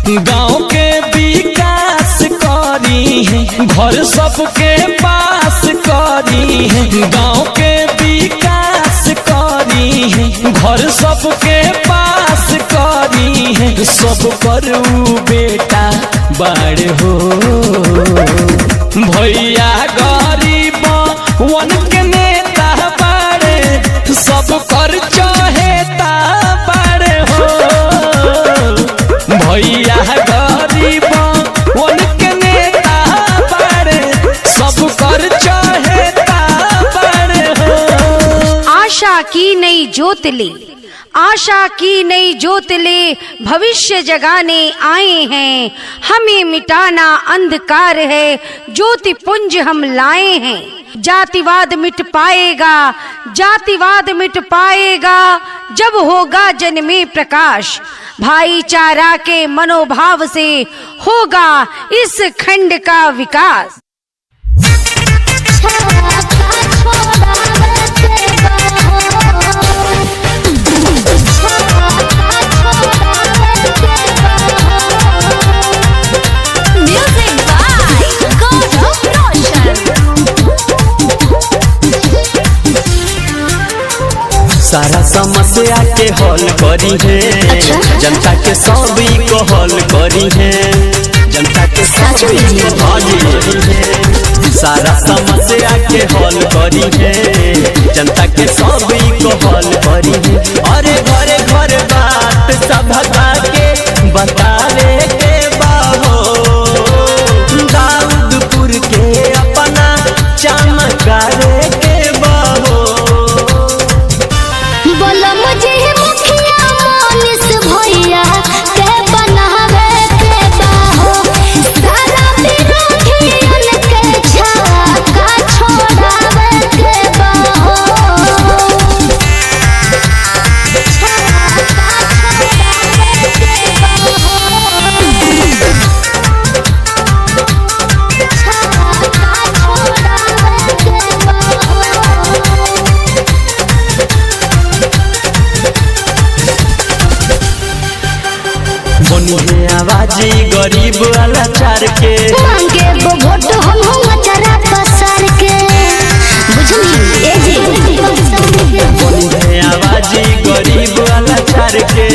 गांव के विकास करी है, घर सबके पास करी है। गांव के विकास करी है, घर सबके पास करी है। सब पर ऊ बेटा बड़ हो, भैया गरीब वन के नेता बड़े, सब कर चहेता बड़े हो। भैया गरीब वन के नेता बड़े, सब कर चहेता बड़े हो। आशा की नई ज्योत ले, आशा की नई ज्योत ले भविष्य जगाने आए हैं। हमें मिटाना अंधकार है, ज्योति पुंज हम लाए हैं। जातिवाद मिट पाएगा, जातिवाद मिट पाएगा जब होगा जन में प्रकाश। भाईचारा के मनोभाव से होगा इस खंड का विकास। Music by Gaurav Roshan. सारा समस्या के हल करी है, जनता के सब को हल करी है, जनता के सब को हल करी है। सारा समस्या के हल करी है, जनता के सब को हल करी है। अरे घरे घर बात सब के बतावे के बाहो, दाऊदपुर के अपना चमकावे के बाहो। बोलो मुझे मुखिया मोनिस भैया के बनावे के बाहो, सारा विरोधियन के छक्का छोड़ावे के बाहो। छक्का छोड़ावे के बाहो। छक्का छोड़ावे के बाहो। बनी है आवाजी गरीब वाला चार के, मांगे वो वोट हम हम चरा पसार के, बुझली ए जी। बनी है आवाजी गरीब वाला चार के।